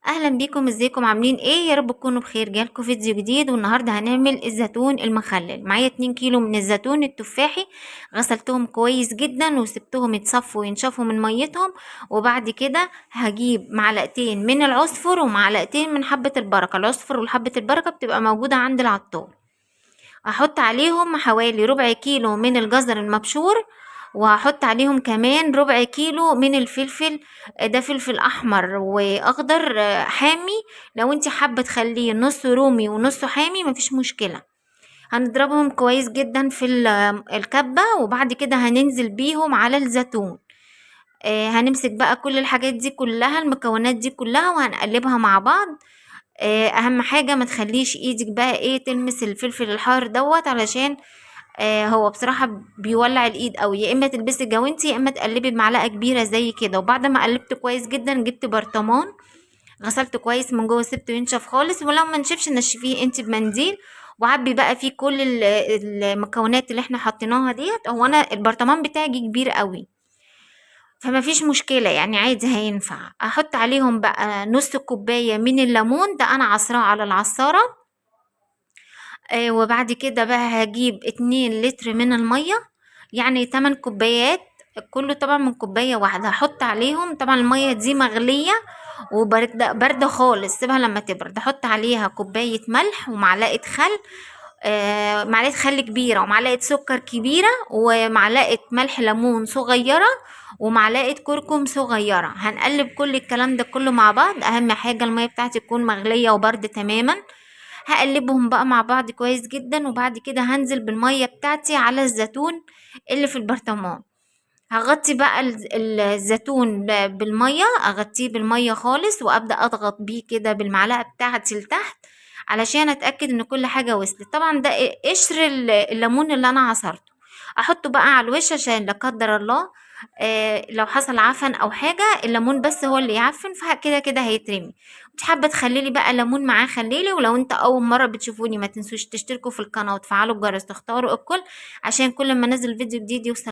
اهلا بيكم، ازيكم؟ عاملين ايه؟ يا رب تكونوا بخير. جالكم فيديو جديد، والنهارده هنعمل الزيتون المخلل. معايا 2 كيلو من الزيتون التفاحي، غسلتهم كويس جدا وسبتهم يتصفوا وينشفوا من ميتهم. وبعد كده هجيب معلقتين من العصفر ومعلقتين من حبة البركة. العصفر وحبة البركة بتبقى موجودة عند العطار. هحط عليهم حوالي ربع كيلو من الجزر المبشور، وهحط عليهم كمان ربع كيلو من الفلفل، ده فلفل احمر واخضر حامي. لو انت حابة تخليه نص رومي ونص حامي مفيش مشكلة. هنضربهم كويس جدا في الكبه، وبعد كده هننزل بيهم على الزيتون. هنمسك بقى كل الحاجات دي كلها، المكونات دي كلها، وهنقلبها مع بعض. اهم حاجة ما تخليش ايدك بقى تلمس الفلفل الحار دوت، علشان هو بصراحة بيولع الايد قوي. يا اما تلبسي جوانتي يا اما تقلبي بمعلقه كبيرة زي كده. وبعد ما قلبت كويس جدا جبت برطمان، غسلته كويس من جوه، سبته ينشف خالص، ولو ما نشفش نشفيه انت بمنديل، وعبي بقى فيه كل المكونات اللي احنا حطيناها ديت. هو انا البرطمان بتاعي جه كبير قوي فما فيش مشكلة، عادي هينفع. احط عليهم بقى نص كوباية من الليمون ده انا عصراه على العصارة. وبعد كده بقى هجيب 2 لتر من المية، يعني 8 كوبايات، كله طبعا من كوباية واحدة. هحط عليهم طبعا المية دي مغلية وباردة، باردة خالص، سيبها لما تبرد. احط عليها كوباية ملح ومعلقة خل، معلقة خل كبيرة ومعلقة سكر كبيرة ومعلقة ملح ليمون صغيرة ومعلقة كركم صغيرة. هنقلب كل الكلام ده كله مع بعض. اهم حاجة المية بتاعتي تكون مغلية وباردة تماما. هقلبهم بقى مع بعض كويس جدا، وبعد كده هنزل بالمية بتاعتي على الزيتون اللي في البرطمان. هغطي بقى الزيتون بالمية، اغطيه بالمية خالص، وابدأ اضغط بيه كده بالمعلقة بتاعتي لتحت علشان اتأكد ان كل حاجة وصلت. طبعا ده قشر الليمون اللي انا عصرته، احطه بقى على الوش عشان لا قدر الله، لو حصل عفن او حاجة الليمون بس هو اللي يعفن، فكده كده هيترمي. مش حابة تخليلي بقى ليمون معاه خليلي. ولو انت اول مرة بتشوفوني ما تنسوش تشتركوا في القناة وتفعلوا الجرس تختاروا الكل عشان كل ما انزل فيديو جديد يوصل.